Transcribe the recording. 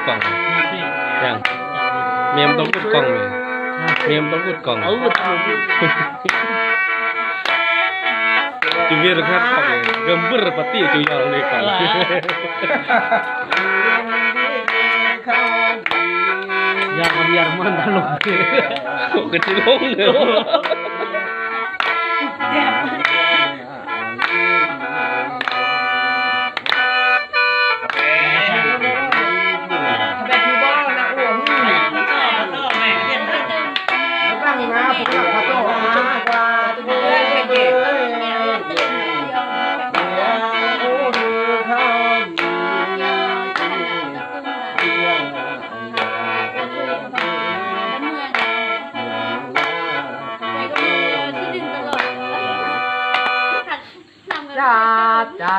ກ້ອງ ຍັງ ແມ່ມັນຕ້ອງກຸດກ້ອງແມ່ ແມ່ມັນຕ້ອງກຸດກ້ອງ ເອົາ ຈຸເວລະຄັດກ້ອງ ເກີມບຶຣປະຕິຈຸຍອງເລີຍກ່ອນ ຢ່າມັນ ຢ່າມັນຕະຫຼົກ ກໍຊິລົງເດີ. ຈັດ ຈັດ